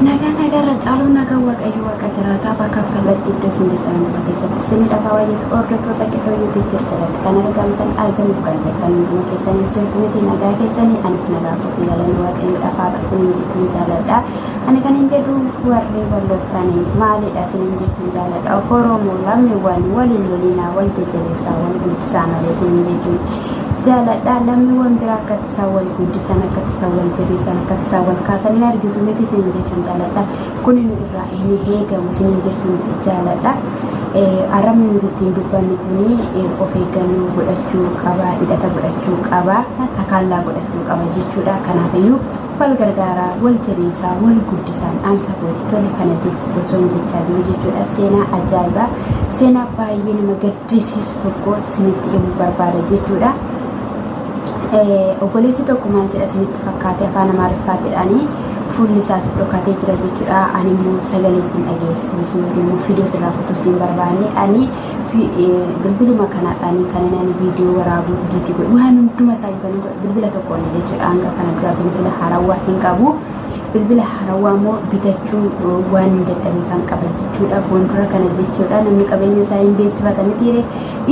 Nagaa nagaarra caaluu nagaa waaqayyo waaqa jiraataa bakkaaf kallattii iddoo isin jirtan hundumaa keessatti isinii dhafaa baay'eetu hordoftoota qixxoo YouTube jiru jalatti kan argamtan argamuuf kan jirtan hunduma keessanii jirtu miti nagaa keessanii anis nagaa kootii galanni waaqayyo dhafaa ta'u isiniin jechuun jaaladha. Ani kan hin jedhu warri wal loltanii maalidha isiniin jechuun jaaladha. Oromoo lammiiwwan waliin lolinaa wal jajjabeessaa wal guddisaa malee isiniin jechuun jaaladha. Lammiiwwan biraa akka isaan wal guddisan akka isaan wal jabeessan akka isaan wal kaasan hin argitu miti isiniin jechuun jaaladha. Kuni nu irraa hin eegamu isiniin jechuun jaaladha. Arrabni nuti ittiin dubbannu kuni of eeggannoo godhachuu qaba, hidhata godhachuu qaba, takaallaa godhachuu qaba jechuudha. Kanaafiyyuu wal gargaaraa, wal jabeessaa, wal guddisaan dhaamsa kooti tole kana osoon jechaa jiru jechuudha. Seenaa ajaa'ibaa, seenaa baay'ee nama gaddisiisu tokko isinitti himuu barbaada jechuudha. Obboleessi tokko maal jedha isinitti fakkaate afaan amaariffaatidhaani fuulli isaas dhokatee jira jechuudha. Ani immoo sagalee isin dhageessisu yookiin immoo viidiyoo sirraa kutuu isin barbaanne ani bilbiluma kanaadhaan kan inni ani viidiyoo waraabuu idiitii godhu waan hunduma isaa kan godhu bilbila tokkoon jechuudha. Hanga kana dura bilbila haarawaa hin qabu. Bilbila haarawaa immoo bitachuu waan hin dadhabeefan qaba jechuudha. Fuuldura kana jechuudha namni qabeenya isaa hin beeksifata mitiire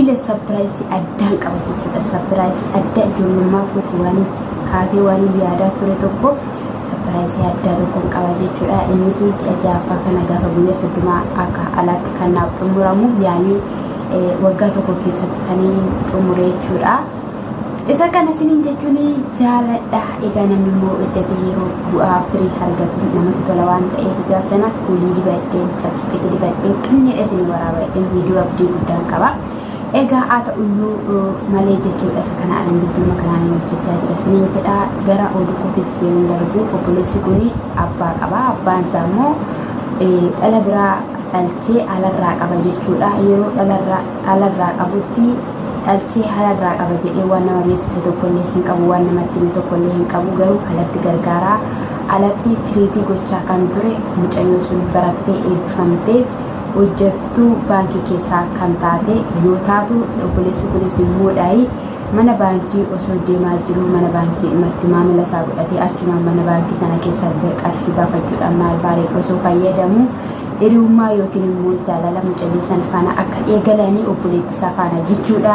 ila sapiraayisii addaan qaba jechuudha. Sapiraayisii addaa ijoollummaa kooti waan kaasee waan yaadaa ture tokko sapiraayisii addaa tokkoon qaba jechuudha. Innis ji'a ja'affaa kana gaafa guyyaa 30 akka alaatti kan naaf xumuramu yaalii waggaa tokko keessatti kan xumure jechuudha. Isa kana isiniin jechuun jaaladha. Egaa namni immoo hojjete yeroo bu'aa firii argatu namatti tola waan ta'eef gaaf sana kuulii dibadheen chapstick dibadheen qinneedha isinii waraabadheen viidiyoo abdii guddaan qaba. Egaa haa ta'uyyuu malee jechuudha isa kana anan bilbiluma kanaan hojjechaa jira isiniin jedha gara oduu kootiitti yeroo darbu obboleessi kun abbaa qaba. Abbaan isaa immoo dhala biraa dhalchee alarraa qaba jechuudha. Yeroo dhalarraa qabutti dhalchee halarraa qaba jedhee waan nama beeksise tokkollee hin qabu waan namatti hime tokkollee hin qabu garuu alatti gargaaraa alatti tiriitii gochaa kan ture mucayyoo sun barattee eebbifamtee hojjettuu baankii keessaa kan taate yoo taatu obboleessi kunis immoo dhaayi mana baankii osoo deemaa jiruu mana baankii dhumatti maamila isaa godhatee achumaan mana baankii sana keessa qarshii baafachuudhaan maal maaliin osoo fayyadamu hiriyummaa yookiin immoo jaalala mucayyoo sana faana akka eegalanii obboleettii isaa faana jechuudha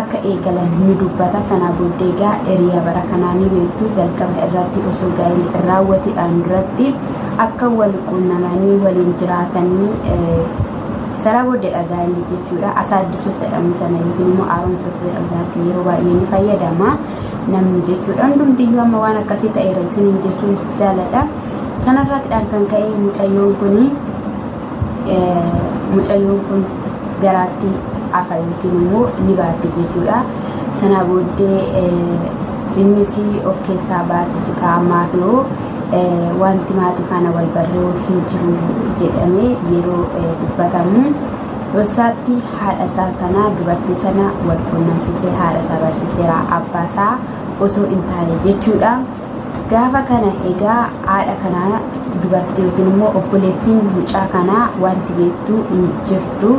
akka eegalan ni dubbata. Sanaa booddee egaa hiriya bara kanaa ni beektu jalqaba irratti osoo gaa'elli hin raawwatiidhaan duratti akka wal quunnamanii waliin jiraatanii sanaa booddeedha gaa'elli jechuudha. Asaaddisuu jedhamu sana yookiin immoo haaromsa jedhamu sanatti yeroo baay'ee ni fayyadama namni jechuudha. Hundumtiyyuu amma waan akkasii ta'eera isiniin jechuun jaaladha. Sanarraatidhaan kan ka'e mucayyoon kun mucayyoon kun garaatti hafa yookiin immoo ni baatti jechuudha. Sana booddee innis of keessaa baase si kaa'amaaf yoo wanti maatii faana wal barree hin jiru jedhamee yeroo dubbatamu dhossaatti haadha isaa sana dubartii sana wal quunnamsiisee haadha isaa barsiiseera abbaa isaa osoo hin taane jechuudha. Gaafa kana egaa haadha kanaa dubartii yookiin immoo obboleettiin mucaa kanaa wanti beektu hin jirtu.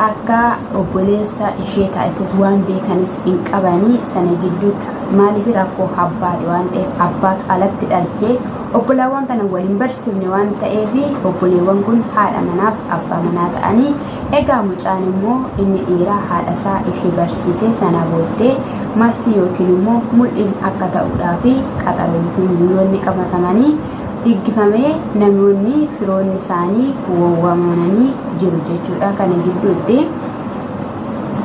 Akka obboleessa ishee taates waan beekanis hin qabanii sana gidduutti maaliif rakkoo abbaati waan ta'eef abbaatu alatti dhalchee obbolaawwan kana wal hin barsiifne waan ta'eef obboleewwan kun haadha manaaf abbaa manaa ta'anii egaa mucaan immoo inni dhiiraa haadha isaa ishee barsiise sana booddee marti yookiin immoo mul'in akka ta'uudhaa fi qaxaroo yookiin guyyoonni qabatamanii dhiggifamee namoonni firoonni isaanii wawwaamamanii jiru jechuudha. Kana gidduutti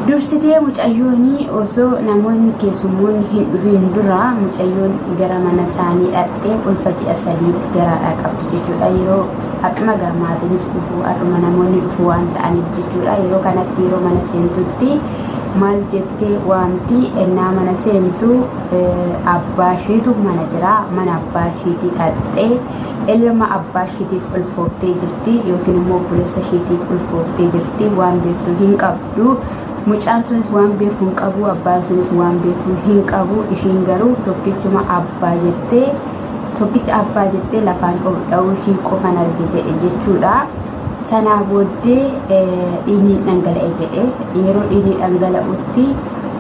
dursitee mucayyoon osoo namoonni keessummoonni hin dhufin dura mucayyoon gara mana isaanii dhaqxee ulfa ji'a sadiitti garaadhaa qabdi jechuudha. Yeroo har'uma gaa maatiinis dhufu har'uma namoonni dhufu waan ta'aniif jechuudha. Yeroo kanatti yeroo mana seentutti maal jettee waamti ennaa mana seentu abbaa isheetu mana jira mana abbaa isheetii dhaqxee ilma abbaa isheetiif ulfooftee jirti yookiin immoo obboleessa isheetiif ulfooftee jirti waan beektu hin qabdu mucaan sunis waan beeku hin qabu abbaan sunis waan beeku hin qabu ishiin garuu tokkichuma abbaa jettee tokkicha abbaa jettee lafaan of dha'uu ishii qofan arge jedhe jechuudha. Sanaa booddee dhiigni dhangala'e jedhe. Yeroo dhiigni dhangala'utti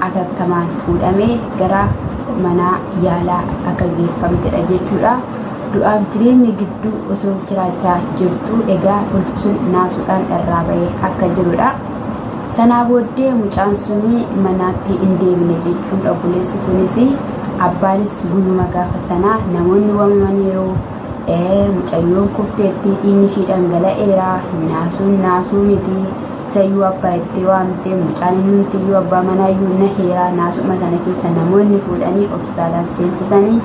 atattamaan fuudhamee gara mana yaalaa akka geeffamtedha jechuudha. Du'aaf jireenya gidduu osoo jiraachaa jirtuu egaa ulfi sun naasuudhaan irraa ba'ee akka jirudha. Sanaa booddee mucaan suni manaatti hin deebine jechuudha. Obboleessi kunis abbaanis guyyuma gaafa sanaa namoonni waamamaniiru. Mucayyoon kufteetti dhiigni ishii dhangala'eera. Naasuun naasuu miti. Isayyuu abbaa itti waamte mucaan innumtiyyuu abbaa manaayyuu naheera. Naasuma sana keessa namoonni fuudhanii hospitaalaan seensisanii.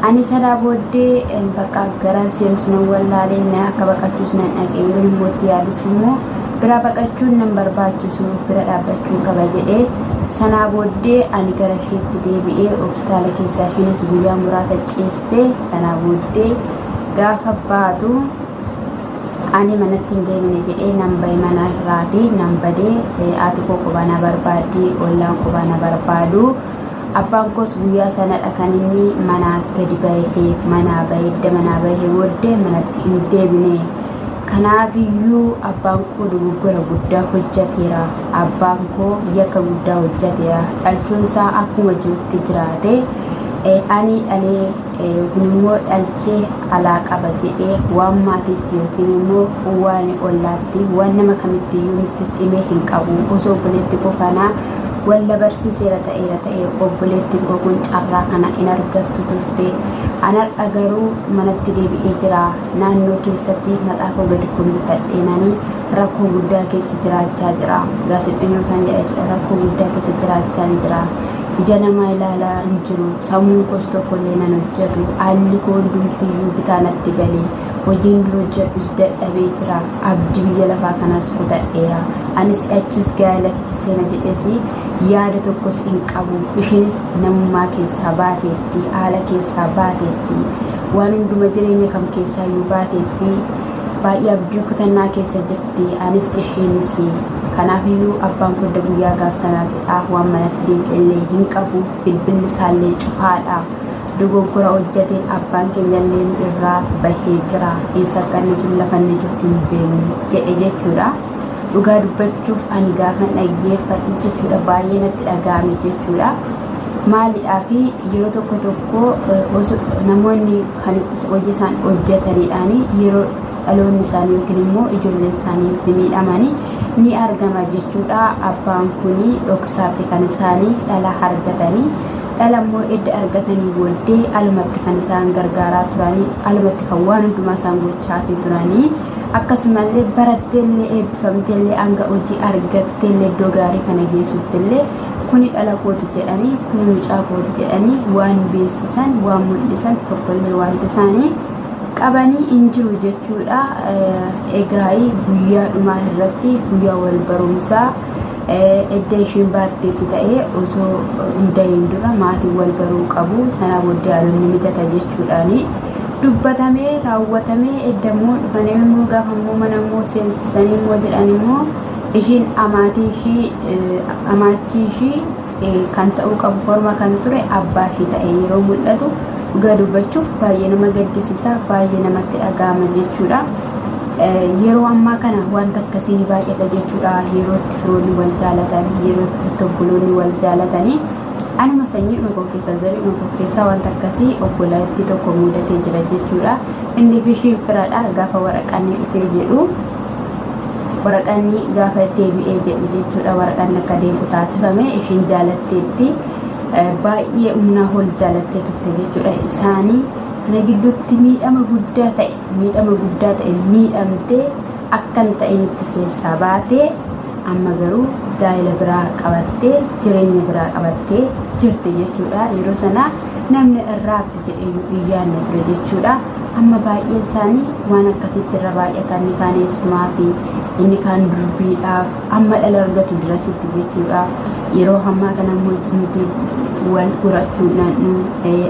Ani sanaa booddee bakka garaan seenus nan wallaalee na akka baqachuus nan dhaqe yeroon immoo itti yaadus immoo bira baqachuun nan barbaachisu bira dhaabbachuun qaba jedhee sanaa booddee ani gara isheetti deebi'ee hospitaala keessaa isheenis guyyaa muraasa ciiste sanaa booddee gaafa baatu ani manatti hin deebine jedhee nan bahe mana irraati nan badee haati koo qobaa na barbaaddi ollaan qobaa na barbaadu. Abbaan koos guyyaa sanadha kan inni manaa gadi bahe manaa bahe edda manaa bahe booddee manatti hin deebine. Kanaafiyyuu abbaan koo dogoggora guddaa hojjateera. Abbaan koo yakka guddaa hojjateera. Dhalchuun isaa akkuma jirutti jiraate ani dhalee yookiin immoo dhalchee alaa qaba jedhee waan maatiitti yookiin immoo waan ollaatti waan nama kamittiyyuu nuttis himee hin qabu. Osoo obboleetti koo faanaa walla barsiiseera ta'eera ta'e obboleettiin koo kun carraa kana hin argattu turte. An har'a garuu manatti deebi'ee jira. Naannoo keessatti mataa koo gadi gombifadhee nani rakkoo guddaa keessa jiraachaa jira. Gaazexenyoo kan jedha jechuudha. Rakkoo guddaa keessa jiraachaa jira. Ija namaa ilaalaa hin jiru. Sammuun koos tokkollee nan hojjetu. Haalli koo hundumtiyyuu bitaa natti galee. Hojiin dur hojjedhus dadhabee jira. Abdii biyya lafaa kanaas kutadheera. Ani si'achis gaa'elatti seena jedhees yaada tokkos hin qabu. Ishiinis namummaa keessaa baateetti, haala keessaa baateetti, waan hunduma jireenya kam keessaayyuu baateetti. Baay'ee abdii kutannaa keessa jirti. Anis ishiinis. Kanaafiyyuu abbaan kodda guyyaa gaaf sanaatti waan manatti deebi'ellee hin qabu. Bilbilli isaallee cufaadha. Dogoggora hojjateen abbaan keenyallee nu irraa bahee jira. Eessa akka inni jiru lafa inni jiru hin beeknu jedhe jechuudha. Dhugaa dubbachuuf ani gaafan dhaggeeffadhu jechuudha baay'ee natti dhaga'ame jechuudha. Maalidhaa fi yeroo tokko tokko osoo namoonni kan hojii isaan hojjetanidhaan yeroo dhaloonni isaanii yookiin immoo ijoolleen isaanii itti miidhamanii ni argama jechuudha. Abbaan kun dhoksaatti kan isaanii dhala argatanii dhala immoo edda argatanii booddee alumatti kan isaan gargaaraa turanii alumatti kan waan hundumaa isaan gochaafii turanii akkasumallee baratteellee eebbifamteellee hanga hojii argatteellee iddoo gaarii kana geessuttillee kuni dhala kooti jedhanii kuni mucaa kooti jedhanii waan beeksisan waan mul'isan tokkollee wanti isaanii qabanii hin jiru jechuudha. Egaa guyyaa dhumaa irratti guyyaa wal barumsaa edda isheen baatteetti ta'ee osoo hin dahin dura maatiin wal baruu qabu sanaa booddee haalonni mijata jechuudhaani. Dubbatamee raawwatamee edda immoo dhufanii immoo gaafa immoo mana immoo seensisanii immoo jedhan immoo ishiin amaatii ishii amaachii ishii kan ta'uu qabu korma kan ture abbaa ishii ta'e yeroo mul'atu dhugaa dubbachuuf baay'ee nama gaddisiisa baay'ee namatti dhaga'ama jechuudha. Yeroo ammaa kana wanta akkasii ni baay'ata jechuudha. Yeroo itti firoonni wal jaalatan, yeroo itti obboloonni wal jaalatanii anuma sanyiidhuma koo keessaa zariidhuma koo keessaa wanta akkasii obbolaatti tokko mudatee jira jechuudha. Inni fi ishiin firadha gaafa waraqanni dhufee jedhu waraqanni gaafa deebi'ee jedhu jechuudha. Waraqanni akka deebi'u taasifame ishiin jaalatteetti baay'ee humnaa ol jaalattee turte jechuudha. Isaanii kana gidduutti miidhama guddaa ta'e miidhama guddaa ta'e miidhamtee akka hin ta'initti keessaa baatee amma garuu gaa'ela biraa qabattee jireenya biraa qabattee jirti jechuudha. Yeroo sana namni irraa hafti jedhee hin yaadne ture jechuudha. Amma baay'een isaanii waan akkasitti irra baay'atan inni kaan eessumaa fi inni kaan durbiidhaaf amma dhala argatu dirasitti jechuudha. Yeroo ammaa kana immoo nuti wal qorachuu naannu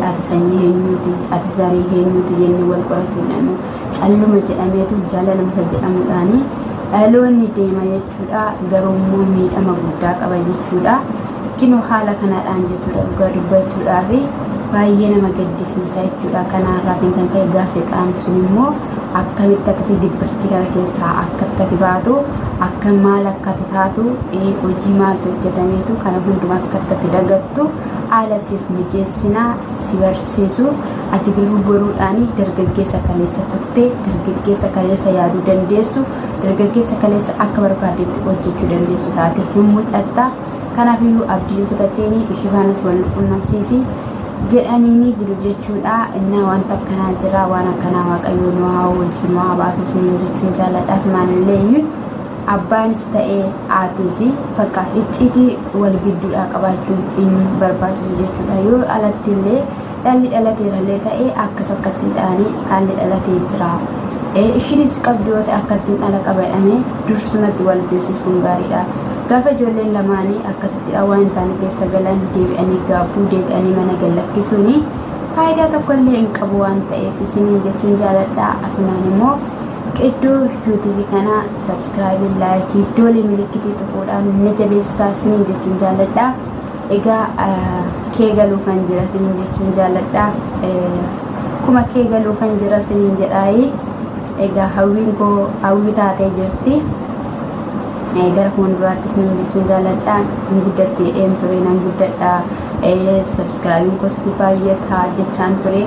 ati sanyii eenyuuti ati zarii eenyuuti jennee wal qorachuu naannu calluma jedhameetu jaalaluma isa jedhamuudhaani dhaloonni deema jechuudha. Garuu immoo miidhama guddaa qaba jechuudha. Kinoo haala kanaadhaan jechuudha dhugaa dubbachuudhaaf baay'ee nama gaddisiisa jechuudha. Kanaarraatiin kan ka'e gaazexaan sun immoo akkamitti akkatti dibbirtii kana keessaa akkatti ati baatu akka maal akka ati taatu hojii maaltu hojjetameetu kana hundumaa akkatti ati dagattu haala siif mijeessinaa si barsiisu Ati garuu boruudhaan dargaggeessa kaleessa turte, dargaggeessa kaleessa yaaduu dandeessu, dargaggeessa kaleessa akka barbaaddetti hojjechuu dandeessu taate hin mul'atta. Kanaafiyyuu abdiin kutateen ishee faanas wal qunnamsiisi jedhaniini jiru jechuudha. Innaa wanta akkanaa jira waan akkanaa waaqayyoo nu haa oolchu nu haa baasu isiniin jechuun jaalladha. Asumaan illee abbaanis ta'ee haatiis bakka icciitii wal gidduudhaa qabaachuun hin barbaachisu jechuudha. Yoo alatti illee dhalli dhalateerallee ta'ee akkas akkasiidhaan dhalli dhalatee jira. Ishiinis qabdi yoo ta'e akkattiin dhala qaba jedhamee dursumatti wal beeksisuun gaariidha. Gaafa ijoolleen lamaanii akkasittidha waan hin taane keessa galan deebi'anii gaabbuu deebi'anii mana gad lakkisuuni faayidaa tokko illee hin qabu waan ta'eef isiniin jechuun jaaladha. Asumaan immoo Qidduu YouTube kana subscribe, like, iddoolee milikkitii tuquudhaan na jabeessaa isiniin jechuun jaalladha. Egaa kee galuufan jira isiniin jechuun jaalladha. Kuma kee galuufan jira isiniin jedhaayi. Egaa hawwiin koo hawwii taatee jirti. Gara fuulduraatti isiniin jechuun jaalladha. Hin guddatte jedheen ture nan guddadha. Subscribe koos ni baay'ata jechaan ture.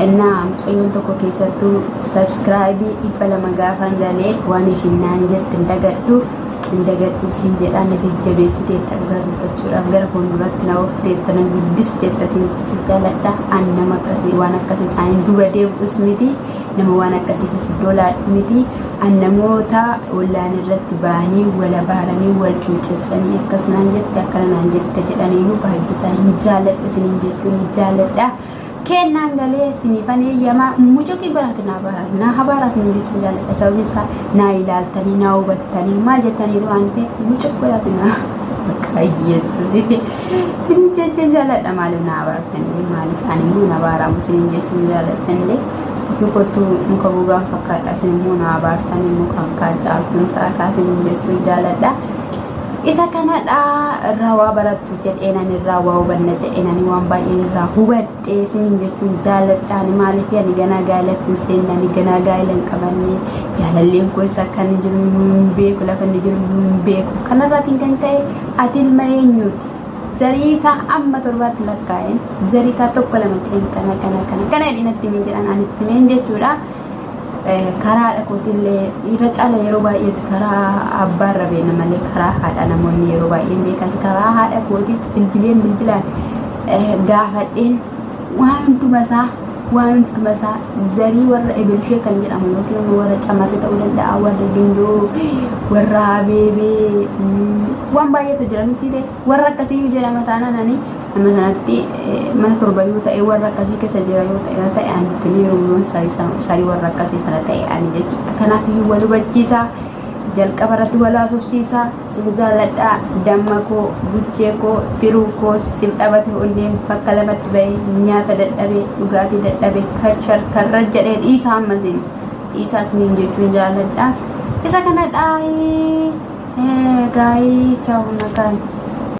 Innaa mucayyoon tokko keessattuu Subscribe 200 gaafan galee waan ishiin naan jette hin dagadhu hin dagadhu siin jedhaa na jajjabeessiteetta dhugaa dubbachuudhaaf gara fuulduratti na oofteetta na guddisteetta siin jechuu jaaladha ani nama akkasii waan akkasii ani duba deebi'us miti nama waan akkasiifis dolaadhu miti ani namoota ollaan irratti ba'anii wal abaaranii wal cuucessanii akkas naan jette akkana naan jette jedhaniyyuu baay'ee isaa hin jaaladhu isiniin jechuun jaaladha. Kennaan galee siniifan eeyyamaa mucuqii godhaati naa baara naa habaaraa siniin jechuun jaalladha sababiin isaa naa ilaaltanii naa hubattanii maal jettaniitu waan ta'eef mucuq godhaati naa maqaa yesuusiiti siniin jechuun jaalladha maaliif naa abaartanii maaliif ani immoo na abaaramu siniin jechuun jaalladha illee ofii kottu muka gogaan fakkaadha isin immoo na abaartanii muka kaan caaltuun ta'a kaa siniin jechuun jaalladha. Isa kanadha irraa waa barattu jedheen ani irraa waa hubanna jedheen ani waan baay'een irraa hubadhe isiniin jechuun jaaladha ani maaliif ani ganaa gaa'elatti hin seenne ani ganaa gaa'ela hin qabanne jaalalleen koo isa akka inni jiru iyyuu hin beeku lafa inni jiru iyyuu hin beeku kanarraatiin kan ka'e ati ilma eenyuuti zarii isaa amma torbaatti lakkaa'een zarii isaa tokko lama jedheen kana kana kana kana jedheen natti himin jedhan ani itti himeen jechuudha. Karaa haadha kootiillee irra caala yeroo baay'eetti karaa abbaa irra beekna malee karaa haadha namoonni yeroo baay'een beekan karaa haadha kootiis bilbileen bilbilaan gaafadheen waan hunduma isaa waan hunduma isaa zarii warra ebelshee kan jedhamu yookiin immoo warra camarri ta'uu danda'a warra gindoo warra abeebee waan baay'eetu jira miti warra akkasiyyuu jedhama taanaan ani Nama sanatti mana torba yoo ta'e warra akkasii keessa jira yoo ta'e ta'e ani itti ni heerumnoon sarii warra akkasii sana ta'e ani jechuudha. Kanaaf iyyuu wal hubachiisa jalqaba irratti wal haasofsiisa sin jaalladha damma koo buchee koo tiruu koo sin dhabate onneen bakka lamatti ba'e nyaata dadhabe dhugaatii dadhabe karchar karra jedhee dhiisaa ammasiin dhiisaa isiniin jechuun jaalladha. Isa kanadha gaa'ii chaawuu nagaan.